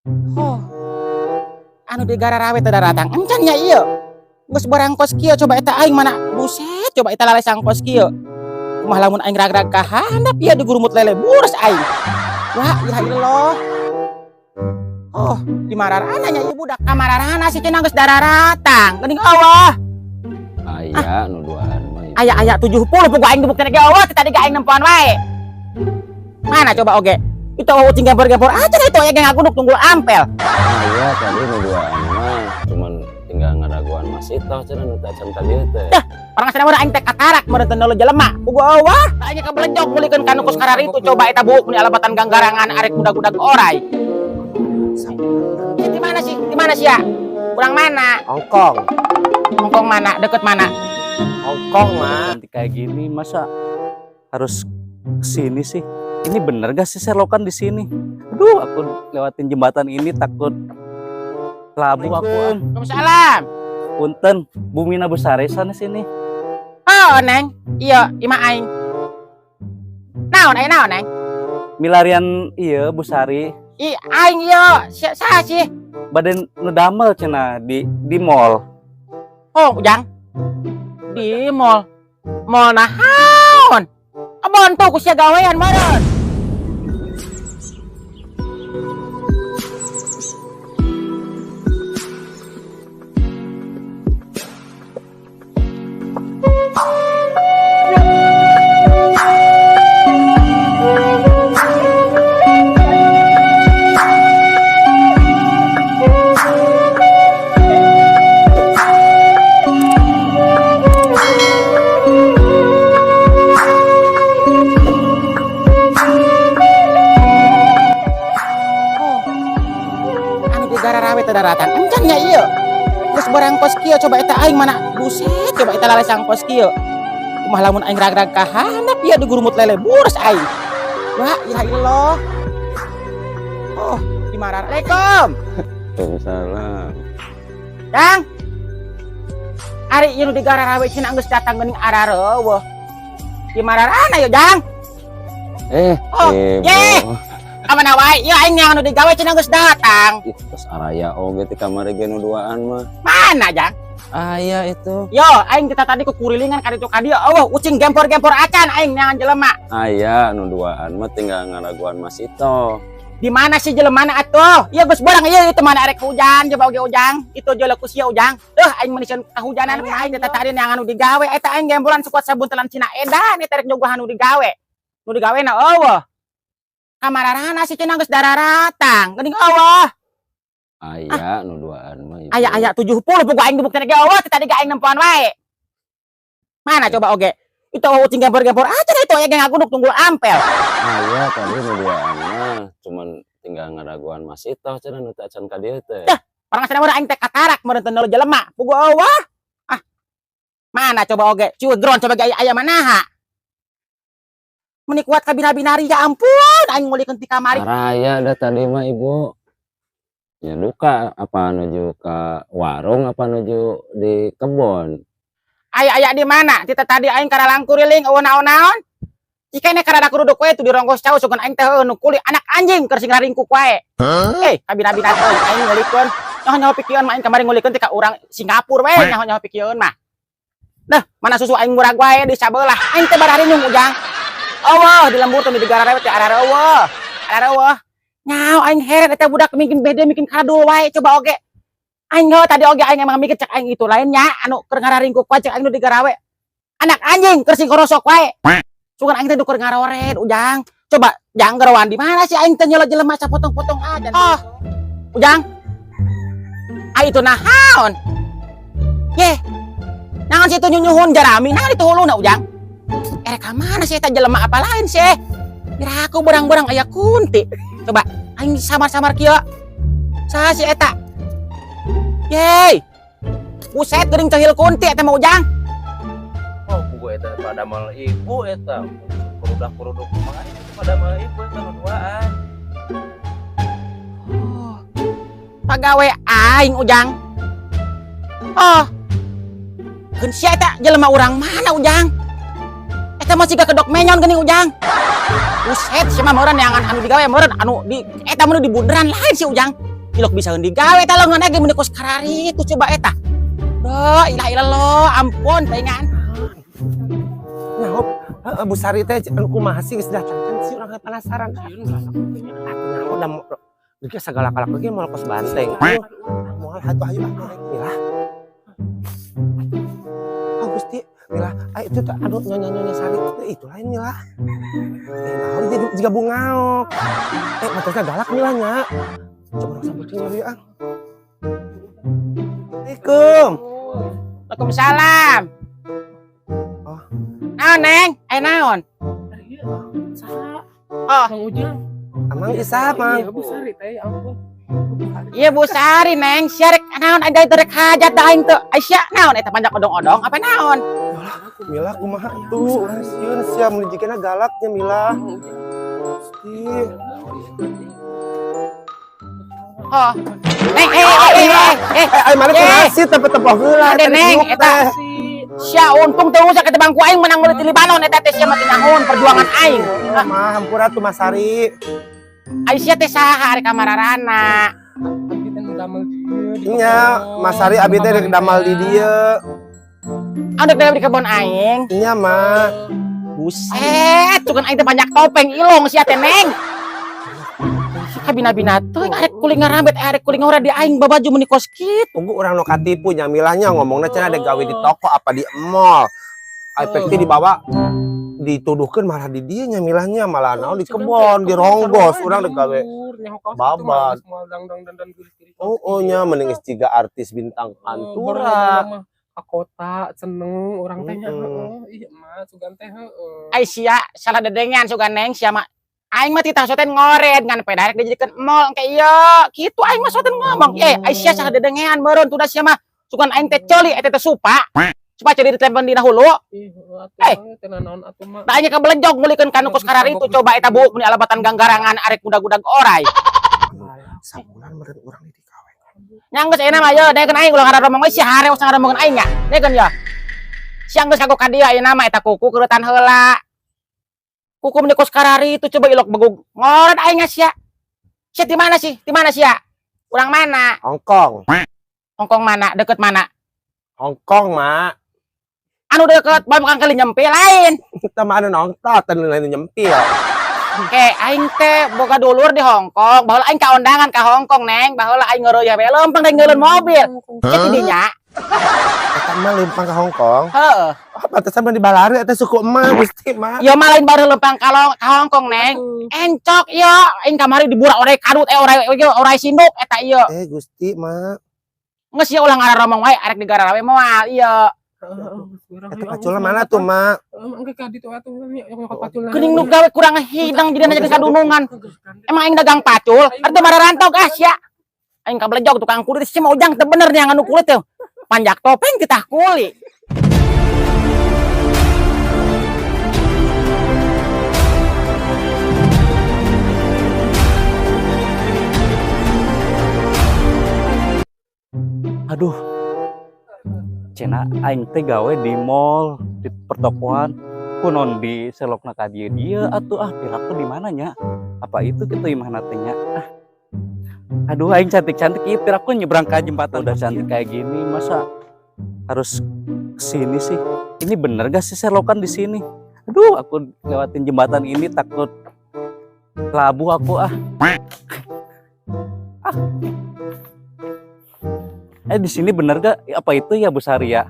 Oh. Anu di gararawe teh daratang. Encan nya ieu. Geus barang kos kieu, coba eta aing mana? Buset, coba eta lalesang kos kieu. Kumaha lamun aing rag-rag ka handap ieu digurumut lele buras aing. Wah, ilaha illallah. Oh, di mararana nya ieu budak? Ka mararana sih cenah geus dararatang. Geuning Allah. Aya nu duaan mah. Ibu. Aya-aya 70 pugu aing dibuktian ge euweuh tadi ge aing nempoan wae. Mana coba oge? Itu ucing gempor-gempor aja itu aya ge ngaguduk tunggul ampel. Aya tadi nu duaan mah cuman tinggal ngadaguan Mas Itoh cenah nu teu acan ka dieu teh. Orang sana mah aing teh katarak meureun teu nolu jelema. Pugu euweuh, aing kabelejog meulikeun ka nu kos kararitu, coba eta buuk ni alabatan ganggarangan arek budak-budak orai. Di mana sih? Di mana sih ya? Kurang mana? Hongkong. Hongkong mana? Deket mana? Hongkong mah. Nanti kayak gini masa harus kesini sih? Ini bener gak sih selokan di sini? Aduh, aku lewatin jembatan ini takut labuh aku. Ah. Waalaikumsalam. Punten, Bumina Besare sana sini. Oh, Neng. Iya, imah aing. Naon aya naon, Neng? Milarian iya Bu Sari. Ih, aing ieu. Saha sih? Bade nu damel cenah di mall. Oh, Ujang. Di mall. Mall naon? Abon tuh ku sia gawean meureun. Oh. Anu di gararawe teh daratang. Encan nya ieu. Geus barang kos kieu, coba eta aing mana? Buset, coba eta lalesang kos kieu. Kumaha lamun aing rag-rag ka handap ieu digurumut lele buras aing. Wah, ilaha illallah. Oh, di mana? Assalamualaikum. Waalaikumsalam. Kang. Ari ieu nu di gararawe cenah geus datang geuning arareuweuh. Di mararana yo, Jang? Eh, Oh, Ibu. ye. Kamana wae? Ieu aing yang anu digawe cenah geus datang. Ih, tos araya oge ti kamari ge nu duaan mah. Mana, Jang? Aya itu. Yo, aing kita tadi kukurilingan ka ditu ka dieu. Euweuh, ucing gempor-gempor acan aing neangan jelema. Aya nu duaan mah tinggal ngadaguan Mas Itoh. Di mana sih jelemana atuh? Ieu geus barang ieu itu mana arek hujan coba oge Ujang. Itu jole ku sia Ujang. Duh, aing mah nisieun kahujanan we aing teh tadi neangan nu digawe. Eta aing gembolan sekuat sabuntelan Cina edan eta rek nyuguhan nu digawe. Nu digawe na euweuh. Kamararana sih cenah geus dararatang. Geuning euweuh. Aya nu duaan mah. Ibu. Aya-aya 70 pugu aing dibuktian ge euweuh tadi ge aing nempoan wae. Mana coba oge? Itu ucing gempor-gempor aja itu aya ge ngaguduk tunggul ampel. Aya tadi nu duaan mah cuman tinggal ngadaguan Mas Itoh cenah nu teu acan ka dieu teh. Dah. Orang sana mah aing teh katarak meureun teu nolu jelema. Pugu euweuh. Ah. Mana coba oge? Cieu gron coba ge aya aya manaha? Meni kuat ka bina-binari ya ampun aing ngulikeun ti kamari. Araya dah tadi mah Ibu. Ya duka apa nuju ke warung apa nuju di kebon. Aya-aya di mana? Tita tadi aing karalangkuriling euweuh naon-naon. Jika ini karada kuruduk we itu dirongkos cau sugan aing teh heueuh nu kuli anak anjing keur sing raringkuk wae. Eh, kabina-bina teh aing ngulikeun. Nyaho-nyaho pikieun mah aing kamari ngulikeun teh ka urang Singapura we nyaho-nyaho pikieun mah. Dah, mana susu aing murag wae di sabelah. Aing teh bararinyung Ujang. Euweuh di lembur teh di gararawe teh arareuweuh. Arareuweuh. Nyaho aing heret eta budak mungkin bede mungkin kadul wae coba oge. Aing heuh tadi oge aing emang mikir cek aing itu lainnya anu keur ngararingkuk wae cek aing nu digarawe. Anak anjing keur sing korosok wae. Sugan aing teh keur ngarored Ujang. Coba jang gerowan di mana sih aing teh nyelot jelema sapotong-potong aja. Oh. Ujang. Ah itu naon? Ye. Naon sih itu nyunyuhun jarami? Naon itu huluna Ujang? Erek ka mana sih eta jelema apa lain sih? Kira aku berang-berang aya kunti. Coba aing samar-samar kieu. Saha sih eta? Yeay. Buset geuning cahil kunti eta mah Ujang. Oh, buku eta pada mal ibu eta. Kurudak-kuruduk kumaha itu pada mal ibu eta nu duaan. Oh. Pagawe aing Ujang. Oh. Keun sia eta jelema urang mana Ujang? Eta mah siga kedok menyon geuning Ujang. Buset sia mah meureun neangan anu digawe meureun anu di eta mah nu di bunderan lain si Ujang. Ilok bisa digawe eta leungeun ge mun kos karari itu coba eta. Duh, ilah ilallah, ampun paingan. Nyaho, heeh, Bu Sari teh anu kumaha sih geus datang kan sih urang penasaran. Atuh nyaho da geus sagala-galak ge moal kos banteng. Moal atuh ayo ah Mila. Oh Gusti, Mila, ah, itu tuh aduh nyonya-nyonya Sari itu lain Mila. Eh, naon jadi jiga bungaok. Eh, matanya galak Milanya. Coba urang sampeurkeun ya ah. Assalamualaikum. Waalaikumsalam. Oh. Naon, Neng? Eh naon? Saha? Oh. Mang Ujang. Amang isa, Mang. Iya, Bu Sari teh, ya ampun. Iya Bu Sari, Neng. Sia rek naon ada itu rek hajat da aing teu. Aisyah naon eta panjang odong-odong apa naon? Mila kumaha tuh? Urang sieun sia mun dijikeuna galaknya Mila. Gusti. Oh. Neng, eh eh eh eh eh. Eh, ai mana Eh. kunaon sih tempe-tempo heula Ade, tadi Neng, diuk eta. teh. Sia untung teu usah ke bangku aing menang meuli ti Libanon eta teh sia mah naon perjuangan aing. Oh, mah hampura tuh Mas Sari. Aisyah teh saha ari kamararana? Abdi teh nu damel di dieu, di Nya, kebon. Mas Sari abi teh rek damal di dieu. Anu rek di kebon aing. Nya mah. Buset, cukan aing teh banyak topeng ilong sia teh Neng. Kabina-bina teuing arek kuli ngarambet arek kuli ngora di aing babaju meuni kos kitu. Tunggu urang nu katipu nya Milahnya ngomongna cenah ada gawe di toko apa di mall. Efek teh dibawa dituduhkeun malah di dieu nya Milahnya malah naon di kebon di ronggos urang rek gawe. Babat. Oh, oh nya mending geus jiga artis bintang pantura. Ka kota seneng urang teh nya Mm-mm. heeh. Ih, mah sugan teh heeh. Ai sia salah dedengan sugan Neng sia mah. Aing mah titah soten ngored ngan peda rek dijadikeun mall engke ieu. Kitu aing mah soten ngomong. Eh, ai sia salah dedengean meureun tuh da sia mah. Sugan aing teh ceuli eta teh supa. Supa ceuli ditelepon dina hulu. Ih, heeh atuh Eh. mah teh nanaon atuh mah. Da aing kabelejog meulikeun ka nu kos karari itu coba eta bu meuni alabatan ganggarangan arek gudag-gudag orai. Sabulan meureun urang di digawe. Nya geus ayeuna mah ye dengekeun aing ulah ngaromong we sia hareos ngaromongan aing nya. Dengekeun ya. Sia geus kagok ka dieu ayeuna mah eta kuku keuretan heula. Kuku meuni kos karari itu coba ilok begug ngored aing sia. Sia di mana sih? Di mana sia? Urang mana? Hongkong. Hongkong mana? Deket mana? Hongkong, Mak. Anu deket bae kali nyempil lain. Kita mah anu nongtot dan lain nyempil. Oke, aing teh boga dulur di Hongkong. Baheula aing kaondangan ka Hongkong, Neng. Baheula aing ngeureuyeuh we leumpang deui ngeuleun mobil. Sia ti dinya. Eta mah leumpang ka Hongkong. Heeh. Oh, pantesan mah di balari eta suku emak Gusti, Mak. Ieu mah lain baru leumpang ka Hongkong, Neng. Encok ieu aing kamari diburak orai kadut orai ieu orai sinduk eta ieu. Eh, Gusti, Mak. Geus ieu ulah ngararomong wae arek digararawe moal ieu. Eta paculna mana tuh, Mak? Engke ka ditu atuh nya nyokot paculna. Geuning nu gawe kurang hidang jadi nanya kadunungan. Emang aing dagang pacul, arti mararantau ah sia. Aing kabelejog tukang kulit sia mah ujang teu bener nya nganu kulit teh. Panjak topeng titah kuli. Aduh. Cenah aing teh gawe di mall, di pertokoan. Kunon di selokna ka dieu dieu atuh ah piraku di mana nya? Apa itu kitu imahna teh nya? Ah. Aduh aing cantik-cantik ieu piraku nyebrang ka jembatan udah cantik kayak gini masa harus kesini sih? Ini bener gak sih selokan di sini? Aduh aku lewatin jembatan ini takut labuh aku ah. Ah. Di sini bener gak? Apa itu ya Bu Sari ya?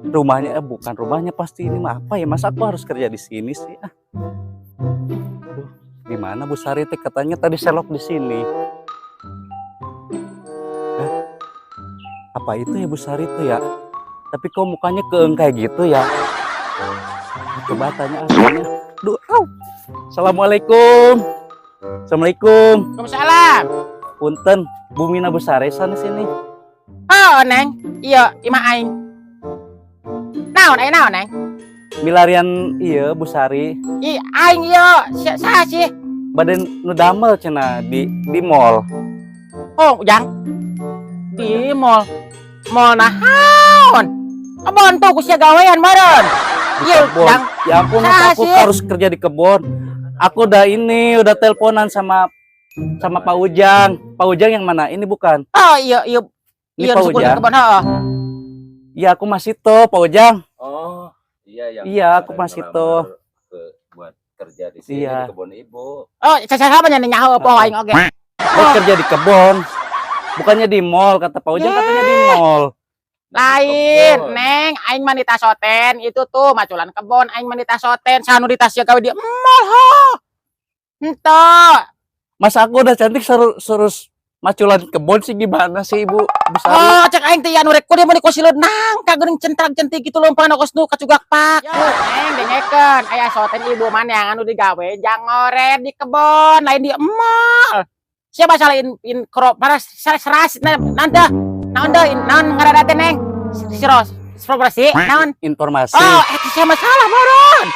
Rumahnya bukan rumahnya pasti ini mah apa ya? Masa aku harus kerja di sini sih? Ah. Aduh, di mana Bu Sari teh katanya tadi selok di sini. Hah? Apa itu ya Bu Sari tuh ya? Tapi kok mukanya keeng kayak gitu ya? Coba tanya tanya. Duh, au. Assalamualaikum. Assalamualaikum. Waalaikumsalam. Punten, Bumina Bu Sari sana sini. Oh, Neng. Iya, imah aing. Naon aya naon, Neng? Milarian iya Bu Sari. Ih, aing ieu. Sia saha sih? Badan nu damel cenah di mall. Oh, Ujang. Di mall. Mall naon? Kebon tuh ku sia gawean meureun. Di Iya, kebon. Ujang. Ya ampun, Saha aku sih? harus kerja di kebon. Aku udah ini, udah teleponan sama Sama Pak Ujang. Pak Ujang yang mana? Ini bukan. Oh iya. Ini Iya, Pak nu syukur Ujang. di kebon heeh. Iya, aku masih tuh, Pak Ujang. Oh, iya yang Iya, aku kemarin masih ngelamar tuh. ke buat kerja di sini Iya. di kebun ibu. Oh, saya nya nyaho poho aing oge. Buat kerja di kebun. Bukannya di mall, kata Pak Ujang katanya di mall. Nah, di Lain, kebun. Neng, aing mah soten itu tuh maculan kebon aing mah soten, sanu ditas gawe di mall ho. Ento. Masa aku udah cantik seru terus maculan kebon sih, gimana sih, Ibu? Bisa. Oh, cek aing teh anu rek kudu mun dikosileun nangka geuning centang centik gitu lompangan kos nu kacugak pak. Yo, Neng, dengekeun, aya soten ibu mana yang anu digawe jang ngoret di kebon, lain di mall. Siapa salah in kro para seras nanda naon deui, naon ngaranna teh, Neng? Siros, propersi naon? Informasi. Oh, eh siapa salah moron.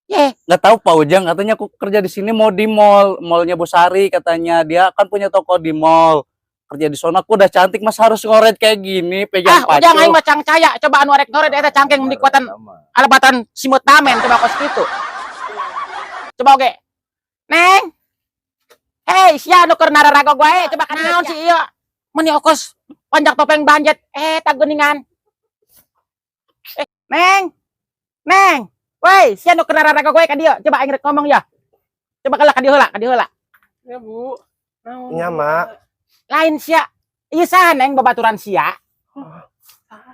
Ye, Nggak tahu, Pak Ujang katanya aku kerja di sini mau di mall, mallnya Bu Sari katanya. Dia kan punya toko di mall. Kerja di sana, aku udah cantik mas harus ngoret kayak gini, pegang Ah, ujang aing pacul. mah cangcaya, coba anu arek ngoret eta cangkeng meni kuatan Sama. alabatan simut tamen coba kos kitu. Coba oge. Neng. Hei, sia nu keur nararago wae, coba kan naon sih ieu? Meni okos panjak topeng banjet eh tak geuningan. Eh, Neng. Neng. Woi, sia nu keur nararago wae ka dieu. Coba aing rek ngomong ya. Coba kalah ka dieu heula, ka dieu heula. Ya, Bu. Naon? Nya, Mak. Lain sia. Ieu saha, Neng, babaturan sia? Ah,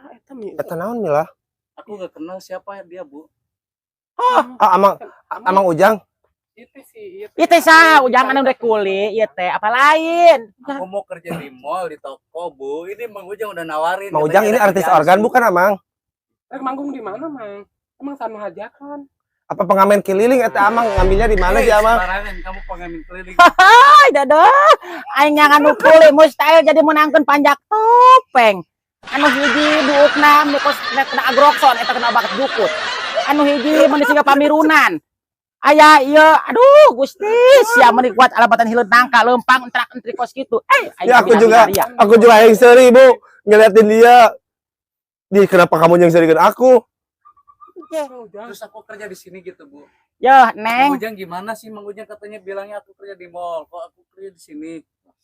eta mi. Eta naon, Mila? Aku nggak kenal siapa dia, Bu. Ah, amang Amang Ujang. Ieu teh si ieu. Ieu teh saha ujang anu rek kuli, ieu teh apa lain? Aku mau kerja di mall, di toko, Bu. Ini Mang Ujang udah nawarin. Mang Ujang katanya ini ada artis kerjaan organ sini. bukan, Amang? Rek manggung di mana, Mang? Emang sanu hajakan. Apa pengamen keliling eta Amang ngambilnya di mana Hei, sih, Amang? sembarangan, kamu pengamen keliling. Hai dadah. Aing yang anu kuli mustahil jadi menangkeun panjak topeng. Anu hiji buukna meni kos kena agrokson eta kena bakat jukut. Anu hiji meni siga pamirunan. Aya ieu aduh Gusti sia meni kuat alabatan hileut nangka leumpang entrak entrik kos kitu. Eh aing Ya aku juga, aku juga yang seri, Bu, ngeliatin dia. Di kenapa kamu yang serikan aku? Mang Ujang. Terus aku kerja di sini gitu, Bu. Yo, Mang Neng. Ujang gimana sih? Mang Ujang katanya bilangnya aku kerja di mall. Kok aku kerja di sini?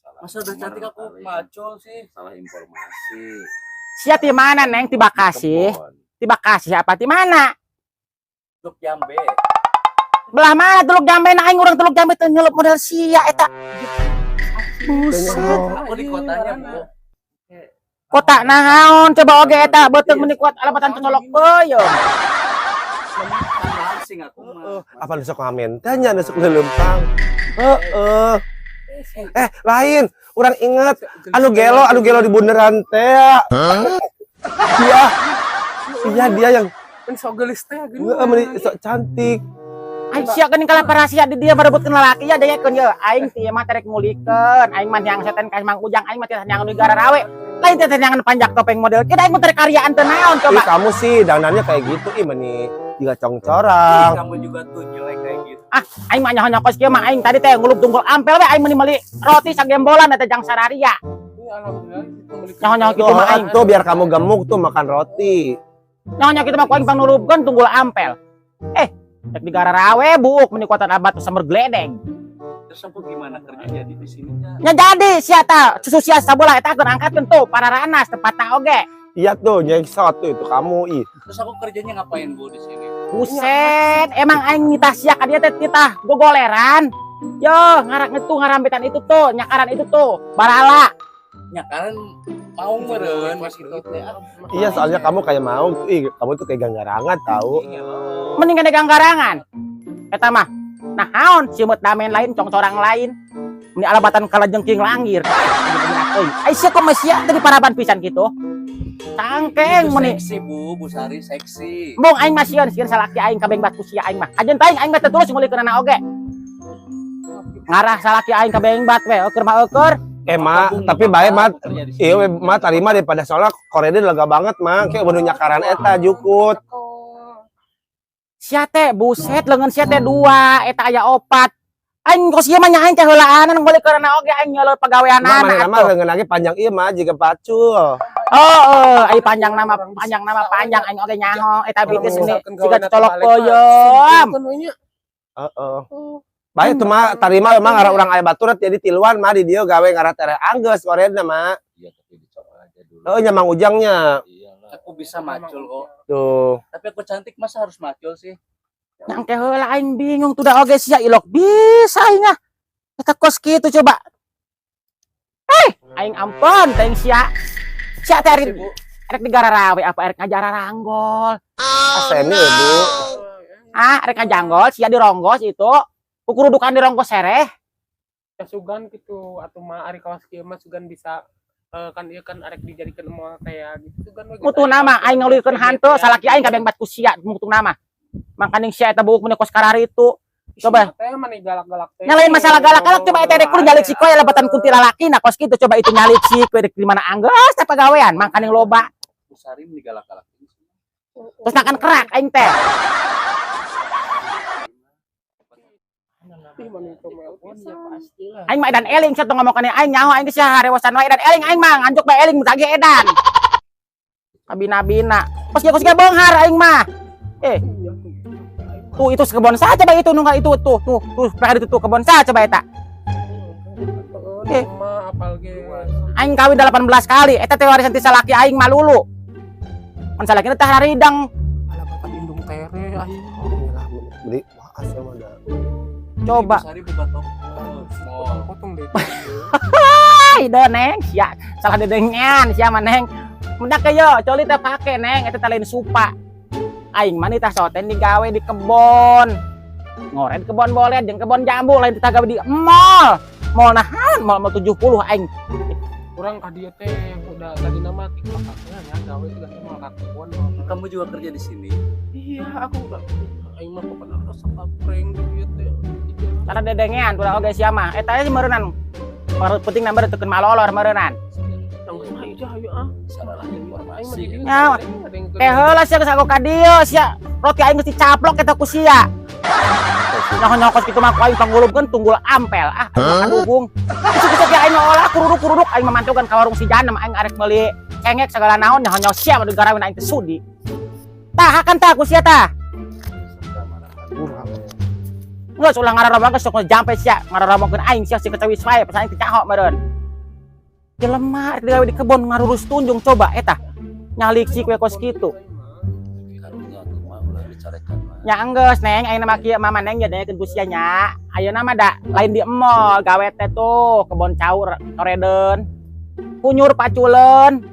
Salah Masa udah cantik aku kali. macul sih? Salah informasi. Sia ti mana, Neng? Ti Bekasi. Kebon. Ti Bekasi apa ti mana? Teluk Jambe. Belah mana Teluk Jambe na aing urang Teluk Jambe teu nyelup model sia eta. Buset. Aku di kotanya, Bu. Kota naon coba oge eta beuteung meni kuat alabatan colok peuyeum. Kan langsing aku mah. Eh, apa nu sok ngamen teh nya nu sok leumpang. Heeh. Eh, lain. Urang inget anu gelo di bundaran teh. Iya. Iya, dia yang Kan sok geulis teh geuning. heeh meni sok cantik. Aing sia geuning kalah parasia di dia barebutkeun lalaki ya dengekeun ye. Aing teh mah terek ngulikeun, aing mah yang setan ka Mang Ujang, aing mah teh yang negara rawe. Lain teh yang panjak topeng model kita aing mah terek karyaan teu naon Ih, coba. kamu sih dandannya kayak gitu ih meni juga congcorang. Kamu juga tuh jelek kayak gitu. Aing mah nyaho kos kieu mah aing tadi teh ngulub tunggul ampel we aing meuni meuli roti sagembolan eta jang sararia. Iya, alhamdulillah itu meuli. Nyaho-nyaho gitu Tuh, mah aing. tuh biar kamu gemuk tuh makan roti. Nyaho kitu mah ku aing pangnulubkeun tunggul ampel. Eh, rek digara rawe buuk meni kuatan abat samber gledeng. Terus aku gimana kerja jadi di sininya? Nya jadi sia ta susu sia sabola eta akeun angkatkeun tuh pararanas tempatna oge. Iya tuh, nyeksot tuh itu kamu ih. Terus aku kerjanya ngapain, Bu, di sini? Buset, emang aing nitah sia ka dia teh titah gogoleran. Yo, ngarak ngetu ngarambitan itu tuh, nyakaran itu tuh, barala. Nyakaran mau meureun mas itu teh. Ah. Iya, soalnya kamu kayak mau ih, kamu tuh kayak ganggarangan tahu. Iya, lo. Mending ada ganggarangan. Eta mah. Nah, naon simeut damen lain congcorang lain. Ini alabatan kalajengking langir. Ai sia kok mah sia tadi paraban pisan gitu. Cangkeng Itu meni. seksi, Bu, Bu Sari seksi. Embung aing mah sieun sieun salaki aing kabeng batu sia aing mah. Ajeun teuing aing mah teu tulus ngulikeun oge. Ngarah salaki aing kabeng bat we, eueur mah eueur. Eh, Ma, Apa, Bu, tapi nggak bae, apa-apa Ma. aku kerja di sini. Iya, we, Ma tarima daripada soalnya korede lega banget, Ma. Kayak bener nyakaran eta jukut. Sia teh buset leungeun sia teh dua, eta aya opat. Aing kos ieu mah nya aing teh heulaanan ngulikeun oge aing nyeuleuh Ma, pagaweanana mana nama atuh. leungeun lagi panjang ieu mah jiga pacul. Oh, oh, ai panjang nama panjang nama panjang aing oge nyaho eta bitis ini siga colok peuyeum. Heeh. Baik tuh mah tadi mah emang ngarah urang aya batur jadi tiluan mah di dieu gawe ngarah tereh anggeus ngoredna mah. Iya, tapi dicoba aja dulu. Heeh nya Mang Ujangnya. Iyalah. Aku bisa macul kok. Tuh. Tapi aku cantik, masa harus macul sih? Nyangke heula aing bingung tuh da oge sia ilok bisa aing ah. Eta kos kitu coba. Eh, aing ampun teuing sia. Sia teh arek Ibu. Arek digararawe apa arek ngajaranggol. Asemi Bu. Ah, arek ngajanggol sia dironggos itu. Kukurudukan dirongkos sereh. Ya sugan gitu atuh mah ari kawas kieu mah sugan bisa kan ieu kan arek dijadikeun mall teh ya gitu sugan we. Mutu nama aing ngaluykeun hantu salaki aing kabeh bat ku sia mutu nama. Mangkaning sia eta buuk mun kos karari itu. Coba. Teh mah galak-galak teh. Nyalain masalah galak-galak coba eta rek kudu nyalik sikoy lebatan kunti lalaki nah kos kitu coba itu nyalik sik we rek di mana anggeus teh pagawean mangkaning loba. Bu Sari meni galak-galak. Terus nakan kerak aing teh. Ih, mana itu mah. Ya pastilah. Aing mah edan eling sia tong ngomong kana aing nyaho aing geus sia harewasan wae edan eling aing mah nganjuk bae eling tagih edan. Kabina-bina. Kos kieu beunghar aing mah. Eh, tuh itu kebon saja coba itu nunggal itu tuh tuh tuh mereka itu tuh kebon saja coba eta. Heeh, mah apal ge. Aing kawin 18 kali, eta teh warisan ti salaki aing malulu. Kan salaki teh haridang. Alah bapak indung tere aing. Beli wah asem ada. Coba. Bu Sari buka toko. Mall. Potong deh. Hai do neng, sia salah dedengean sia mah neng. Mendak yo, coli teh pake neng, eta teh lain supa. Aing mah tah soten digawe di kebon. Ngoret kebon boleh jeung kebon jambu lain teh gawe di mall. Mall nahan, mall mall 70 aing. Kurang ka dieu teh udah tadi nama TikTok nya gawe teh mall ka kebon. Kamu juga kerja di sini? Iya, aku udah aing mah pokoknya resep prank di dieu teh. Cara dedengean tuh oge sia mah. Eta sih meureunnan. Baru penting nambar teukeun malolor meureunnan. Nangis mah ieu ayo ah. Salah Aing mah di informasi. dieu. Ya, teh heula sia geus aku ka dieu sia. Roti aing geus dicaplok eta ku sia. Nyaho-nyaho kos kitu mah ku aing panggulubkeun tunggul ampel ah aing Isuk-isuk ya aing ngolah kuruduk-kuruduk aing mamantugan ka warung si Janem aing arek meuli cengek segala naon nyaho-nyaho sia mah digarawin aing teh sudi. Tah hakan tah ku sia tah. Geus ulah ngararomongkeun sok jampe sia ngararomongkeun aing sia si kecewis wae pas aing teh caho meureun. Jelema rek digawe di kebon ngarurus tunjung coba eta. Nyalik sik we kos kitu. Karunya tuh mah ulah dicarekan mah. Nya enggeus neng ayeuna mah kieu mama neng jadanya ku sia nya. Ayeuna mah da lain di emol gawe teh tuh kebon caur toreden. Kunyur paculeun.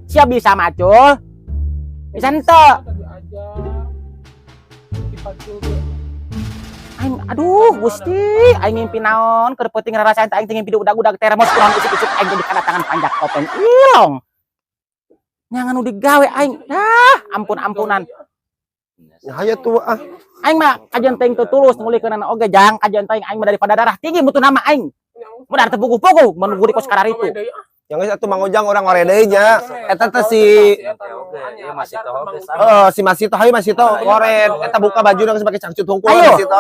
Sia bisa macul. Bisa henteu. Tadi aja. Dipacul ge. Aing aduh Gusti, aing ngimpi naon keur peuting rarasaan teh aing teh ngimpi udag-udag termos kurang isuk-isuk aing jadi kedatangan panjak topeng ilong. Nyangan nu digawe aing. Dah, ampun-ampunan. Ya hayo tuh ah. Aing mah kajian teuing teu tulus ngulikeunana oge jang kajian teuing aing mah daripada darah tinggi mutu nama aing. Mun teu puguh-puguh mun guri kos kararitu. Yang geus atuh Mang Ujang urang ngore deui nya. Eta teh si Iya masih tahu oge sama. Heeh, si Masito hayu Masito ngored. Eta buka baju geus make cangcut hungkul Ayo. Masito.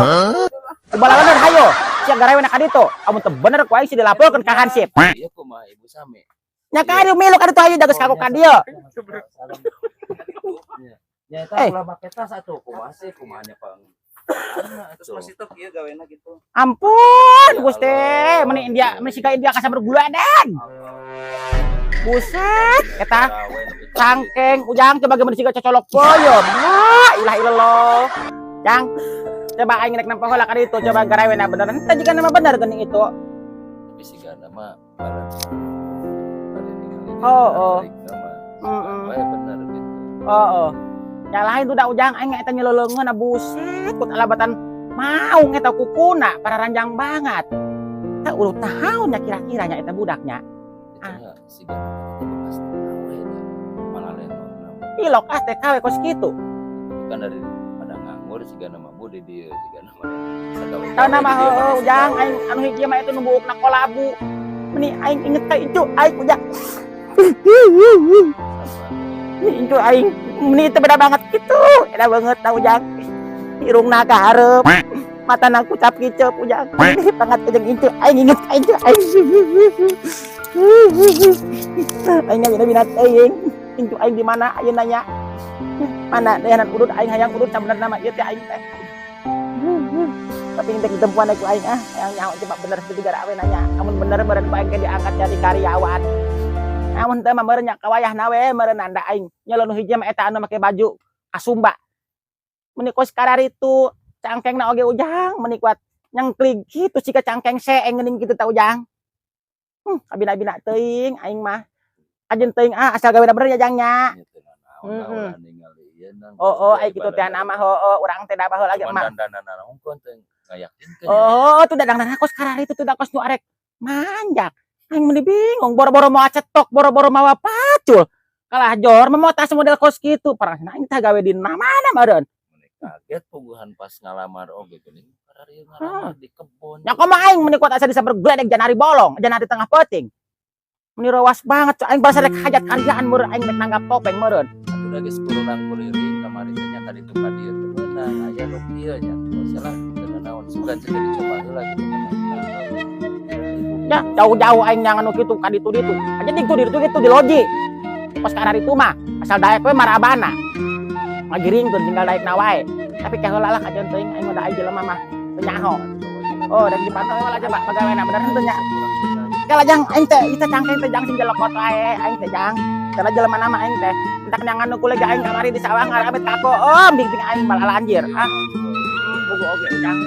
Kubalawan hayo. Sia garawena ka ditu. Amun teu bener ku aing sih dilaporkeun ka Hansip. Iya kumaha ibu sami. Nya ka dieu milu ka ditu hayu jaga ka dieu. Ya eta Eh. ulah make tas atuh kumaha sih kumaha nya pang. Terus masih tuh kieu gawena gitu. Ampun Ya Gusti, Allah. meni India, meni siga India kasabar gula dan. Buset, eta cangkeng ujang coba gimana siga cocolok poyo. Wah, ilah ilallah. Jang, coba aing rek nempo heula ka ditu coba garawena bener. Henteu jika nama bener geuning itu. Tapi sigana mah balan. Oh, oh. Heeh. Bener gitu. Oh, oh. Nyalahin tuh da ujang aing eta nyeleleungeun buset kut alabatan maung eta kukuna pararanjang banget. Tah urut naon nya kira-kira nya eta budaknya. Ah. Sigana mah teh bekas TKW da. Malah lenor. Ilok ah TKW kos kitu. Tapi kan dari pada nganggur sigana mah bude dieu sigana mah. Sagawe. Tahu nama heueuh ujang aing anu hiji mah itu nu buukna kolabu. Meni aing inget ka itu aing ujang. Ini itu aing meni teu beda banget gitu. Beda banget tau ujang. Irungna ka hareup. Matana kucap kicep ujang. Ini banget jeung itu aing inget ka itu aing. Aing bina-bina teuing. Itu aing di mana ayeuna nya? Mana dayanan udud aing hayang udud sabenerna mah ieu teh aing teh. Tapi indek ditempuan ku aing ah, yang nyaho coba bener seperti gara awe nanya. Amun bener meureun ku aing ge diangkat jadi karyawan. Amun teu mah meureun nya kawayahna we meureun anda aing. Nya nu hiji mah eta anu make baju kasumba. Meuni kos kararitu cangkengna oge, Ujang, meuni kuat nyengklig kitu siga cangkeng seeng geuning kitu tah, Ujang. Kabina-bina teuing aing mah. Kajeun teuing ah, asal gawe bener ya, Jang, nya. Oh, ai kitu teh mah heueuh, urang teh da baheula ge mah. Dandanan hungkul teh ngayakinkeun. Oh, tuh dadang kos kararitu tuh da kos nu arek manjak. Aing meuni bingung, boro-boro mawa cetok, boro-boro mawa pacul. Kalah jor mah tas model kos kitu. Parasna aing teh gawe di mana meureun. Kaget puguhan pas ngalamar oge geuning kararieu ngalamar di kebon. Nya kumaha aing meuni kuat asa disamper gledek janari bolong, janari tengah peuting. Meuni rawas banget, aing basa rek hajat karyaan meureun, aing rek nanggap topeng meureun. Atuh da geus kurang kuriring kamari teh nya ka ditu ka dieu teu meunang, aya nu kieu nya. Salah teu naon, sugan cenah dicoba heula gitu meunang. Ya, jauh-jauh aing nyangan nu kitu ka ditu ditu. Aja ditu ditu kitu di loji. Pas kararitu mah asal daek we marabana. Ngagiringkeun tinggal daekna wae. Tapi ke heula lah, kajeun teuing aing mah da aing jelema mah teu nyaho. Oh, rek dipantau lah coba pegawena bener henteu nya. Kala, Jang, aing teh ieu cangkeng teh, Jang, sing jelekot wae aing teh, Jang. Karena jelema nama aing teh. Entak nyangan nu kule ge aing kamari di sawah ngarabet kako. Oh, bing aing malah anjir. Ah. Bogo oge, Jang.